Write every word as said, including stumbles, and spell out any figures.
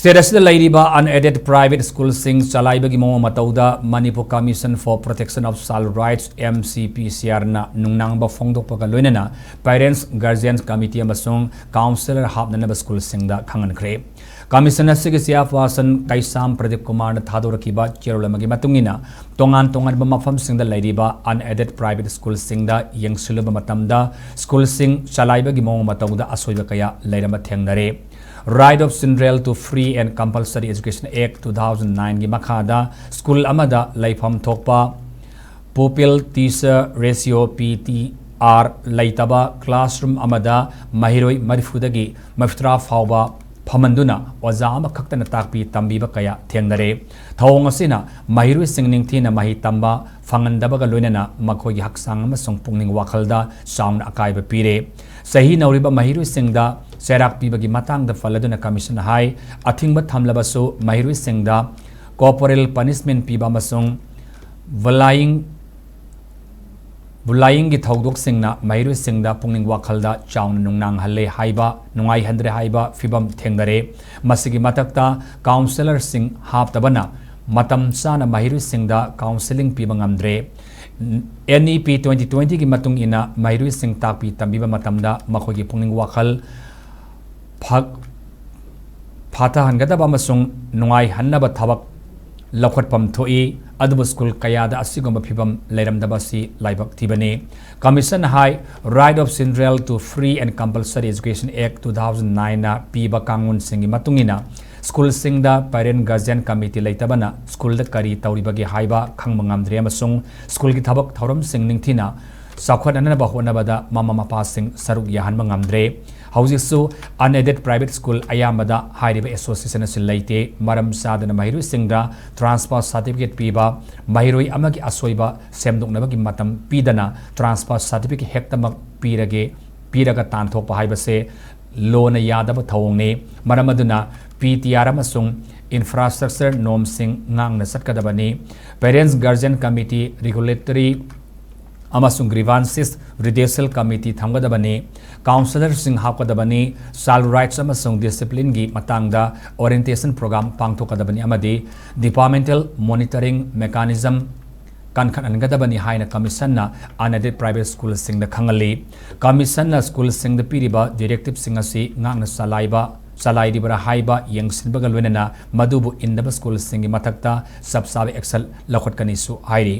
State ꯑꯁꯤꯗ ꯂꯩꯔꯤꯕ unaided private schoolꯁꯤꯡ ꯆꯂꯥꯏꯕꯒꯤ ꯃꯑꯣꯡ ꯃꯇꯧꯗ Manipur Commission for Protection of Child Rights, M C P C R ꯅ ꯅꯨꯡꯅꯥꯡꯕ ꯐꯣꯡꯗꯣꯛꯄꯒ ꯂꯣꯏꯅꯅ Parents, Guardians Committee ꯑꯃꯁꯨꯡ Counsellor ꯍꯥꯞꯅꯅꯕ ꯁ꯭ꯀꯨꯜꯁꯤꯡꯗ ꯈꯪꯍꯟꯈ꯭ꯔꯦ꯫ ꯀꯃꯤꯁꯟ ꯑꯁꯤꯒꯤ ꯆꯤꯌꯥꯔꯄꯥꯔꯁꯟ ꯀꯩꯁꯥꯝ ꯄ꯭ꯔꯗꯤꯞ ꯀꯨꯃꯥꯔꯅ ꯊꯥꯗꯣꯔꯛꯈꯤꯕ ꯆꯦꯔꯣꯜ ꯑꯃꯒꯤ ꯃꯇꯨꯡ ꯏꯟꯅ, ꯇꯣꯉꯥꯟ ꯇꯣꯉꯥꯟꯕ ꯃꯐꯝꯁꯤꯡꯗ ꯂꯩꯔꯤꯕ unaided private schoolꯁꯤꯡꯗ ꯌꯦꯡꯁꯤꯜꯂꯨꯕ ꯃꯇꯝꯗ ꯁ꯭ꯀꯨꯜꯁꯤꯡ ꯆꯂꯥꯏꯕꯒꯤ ꯃꯑꯣꯡ ꯃꯇꯧꯗ ꯑꯁꯣꯏꯕ ꯀꯌꯥ ꯂꯩꯔꯝꯕ ꯊꯦꯡꯅꯔꯦ꯫ Right of Children to Free and Compulsory Education Act two thousand nineꯒꯤ ꯃꯈꯥꯗ ꯁ꯭ꯀꯨꯜ ꯑꯃꯗ ꯂꯩꯐꯝ ꯊꯣꯛꯄ pupil teacher ratio, P T R, ꯂꯩꯇꯕ, classroom ꯑꯃꯗ ꯃꯍꯩꯔꯣꯏ ꯃꯔꯤꯐꯨꯗꯒꯤ ꯃꯔꯤꯐꯨꯇꯔꯥ ꯐꯥꯎꯕ ꯐꯝꯍꯟꯗꯨꯅ ꯑꯣꯖꯥ ꯑꯃꯈꯛꯇꯅ ꯇꯥꯛꯄꯤ ꯇꯝꯕꯤꯕ ꯀꯌꯥ ꯊꯦꯡꯅꯔꯦ꯫ ꯊꯧꯑꯣꯡ ꯑꯁꯤꯅ ꯃꯍꯩꯔꯣꯏꯁꯤꯡ ꯅꯤꯡꯊꯤꯅ ꯃꯍꯩ ꯇꯝꯕ ꯐꯪꯍꯟꯗꯕꯒ ꯂꯣꯏꯅꯅ ꯃꯈꯣꯏꯒꯤ ꯍꯛꯆꯥꯡ ꯑꯃꯁꯨꯡ ꯄꯨꯛꯅꯤꯡ ꯋꯥꯈꯜꯗ ꯆꯥꯎꯅ ꯑꯀꯥꯏꯕ ꯄꯤꯔꯦ꯫ ꯆꯍꯤ ꯅꯧꯔꯤꯕ ꯃꯍꯩꯔꯣꯏꯁꯤꯡꯗ ꯆꯩꯔꯥꯛ ꯄꯤꯕꯒꯤ ꯃꯇꯥꯡꯗ ꯄꯜꯂꯗꯨꯅ ꯀꯃꯤꯁꯟꯅ ꯍꯥꯏ, ꯑꯊꯤꯡꯕ ꯊꯝꯂꯕꯁꯨ ꯃꯍꯩꯔꯣꯏꯁꯤꯡꯗ corporal punishment ꯄꯤꯕ ꯑꯃꯁꯨꯡ bullying, bullyingꯒꯤ ꯊꯧꯗꯣꯛꯁꯤꯡꯅ ꯃꯍꯩꯔꯣꯏꯁꯤꯡꯗ ꯄꯨꯛꯅꯤꯡ ꯋꯥꯈꯜꯗ ꯆꯥꯎꯅ ꯅꯨꯡꯅꯥꯡꯍꯜꯂꯦ ꯍꯥꯏꯕ, ꯅꯨꯡꯉꯥꯏꯍꯟꯗ꯭ꯔꯦ ꯍꯥꯏꯕ ꯐꯤꯕꯝ ꯊꯦꯡꯅꯔꯦ꯫ ꯃꯁꯤꯒꯤ ꯃꯊꯛꯇ counsellorꯁꯤꯡ ꯍꯥꯞꯇꯕꯅ ꯃꯇꯝ ꯆꯥꯅ ꯃꯍꯩꯔꯣꯏꯁꯤꯡꯗ counselling ꯄꯤꯕ ꯉꯝꯗ꯭ꯔꯦ꯫ N E P twenty twentyꯒꯤ ꯃꯇꯨꯡ ꯏꯟꯅ ꯃꯍꯩꯔꯣꯏꯁꯤꯡ ꯇꯥꯛꯄꯤ ꯇꯝꯕꯤꯕ ꯃꯇꯝꯗ ꯃꯈꯣꯏꯒꯤ ꯄꯨꯛꯅꯤꯡ ꯋꯥꯈꯜ ꯐꯛ-, ꯐꯥꯊꯍꯟꯒꯗꯕ ꯑꯃꯁꯨꯡ ꯅꯨꯡꯉꯥꯏꯍꯟꯅꯕ ꯊꯕꯛ ꯂꯧꯈꯠꯐꯝ ꯊꯣꯛꯏ, ꯑꯗꯨꯕꯨ ꯁ꯭ꯀꯨꯜ ꯀꯌꯥꯗ ꯑꯁꯤꯒꯨꯝꯕ ꯐꯤꯕꯝ ꯂꯩꯔꯝꯗꯕ ꯑꯁꯤ ꯂꯥꯏꯕꯛ ꯊꯤꯕꯅꯤ꯫ ꯀꯃꯤꯁꯟꯅ ꯍꯥꯏ, Right of Children to Free and Compulsory Education Act two thousand nineꯅ ꯄꯤꯕ ꯀꯥꯡꯂꯣꯟꯁꯤꯡꯒꯤ ꯃꯇꯨꯡ ꯏꯟꯅ ꯁ꯭ꯀꯨꯜꯁꯤꯡꯗ Parent Guardian Committee ꯂꯩꯇꯕꯅ ꯁ꯭ꯀꯨꯜꯗ ꯀꯔꯤ ꯇꯧꯔꯤꯕꯒꯦ ꯍꯥꯏꯕ ꯈꯪꯕ ꯉꯝꯗ꯭ꯔꯦ ꯑꯃꯁꯨꯡ ꯁ꯭ꯀꯨꯜꯒꯤ ꯊꯕꯛ ꯊꯧꯔꯝꯁꯤꯡ ꯅꯤꯡꯊꯤꯅ ꯆꯥꯎꯈꯠꯅꯅꯕ ꯍꯣꯠꯅꯕꯗ ꯃꯃꯥ ꯃꯄꯥꯁꯤꯡ ꯁꯔꯨꯛ ꯌꯥꯍꯟꯕ ꯉꯝꯗ꯭ꯔꯦ꯫ ꯍꯧꯖꯤꯛꯁꯨ unaided private school ꯑꯌꯥꯝꯕꯗ ꯍꯥꯏꯔꯤꯕ association ꯑꯁꯤ ꯂꯩꯇꯦ꯫ ꯃꯔꯝ ꯆꯥꯗꯅ ꯃꯍꯩꯔꯣꯏꯁꯤꯡꯗ transfer certificate ꯄꯤꯕ, ꯃꯍꯩꯔꯣꯏ ꯑꯃꯒꯤ ꯑꯁꯣꯏꯕ ꯁꯦꯝꯗꯣꯛꯅꯕꯒꯤ ꯃꯇꯝ ꯄꯤꯗꯅ transfer certificate ꯍꯦꯛꯇꯃꯛ ꯄꯤꯔꯒꯦ, ꯄꯤꯔꯒ ꯇꯥꯟꯊꯣꯛꯄ ꯍꯥꯏꯕꯁꯦ ꯂꯣꯅ ꯌꯥꯗꯕ ꯊꯧꯑꯣꯡꯅꯤ꯫ ꯃꯔꯝ ꯑꯗꯨꯅ P T R ꯑꯃꯁꯨꯡ infrastructure normꯁꯤꯡ ꯉꯥꯛꯅ ꯆꯠꯀꯗꯕꯅꯤ꯫ Parents Guardian Committee regulatory ꯑꯃꯁꯨꯡ Grievances Redressal Committee ꯊꯝꯒꯗꯕꯅꯤ꯫ Counsellorꯁꯤꯡ ꯍꯥꯞꯀꯗꯕꯅꯤ꯫ Child rights ꯑꯃꯁꯨꯡ disciplineꯒꯤ ꯃꯇꯥꯡꯗ orientation program ꯄꯥꯡꯊꯣꯛꯀꯗꯕꯅꯤ ꯑꯃꯗꯤ departmental monitoring mechanism ꯀꯟꯈꯠꯍꯟꯒꯗꯕꯅꯤ ꯍꯥꯏꯅ Commissionꯅ unaided private schoolꯁꯤꯡꯗ ꯈꯪꯍꯜꯂꯤ꯫ Commissionꯅ schoolꯁꯤꯡꯗ ꯄꯤꯔꯤꯕ directiveꯁꯤꯡ ꯑꯁꯤ ꯉꯥꯛꯅ ꯆꯂꯥꯏꯕ, ꯆꯂꯥꯏꯔꯤꯕꯔꯥ ꯍꯥꯏꯕ ꯌꯦꯡꯁꯤꯟꯕꯒ ꯂꯣꯏꯅꯅ ꯃꯗꯨꯕꯨ ꯏꯟꯗꯕ schoolꯁꯤꯡꯒꯤ ꯃꯊꯛꯇ ꯆꯞ ꯆꯥꯕ action ꯂꯧꯈꯠꯀꯅꯤꯁꯨ ꯍꯥꯏꯔꯤ꯫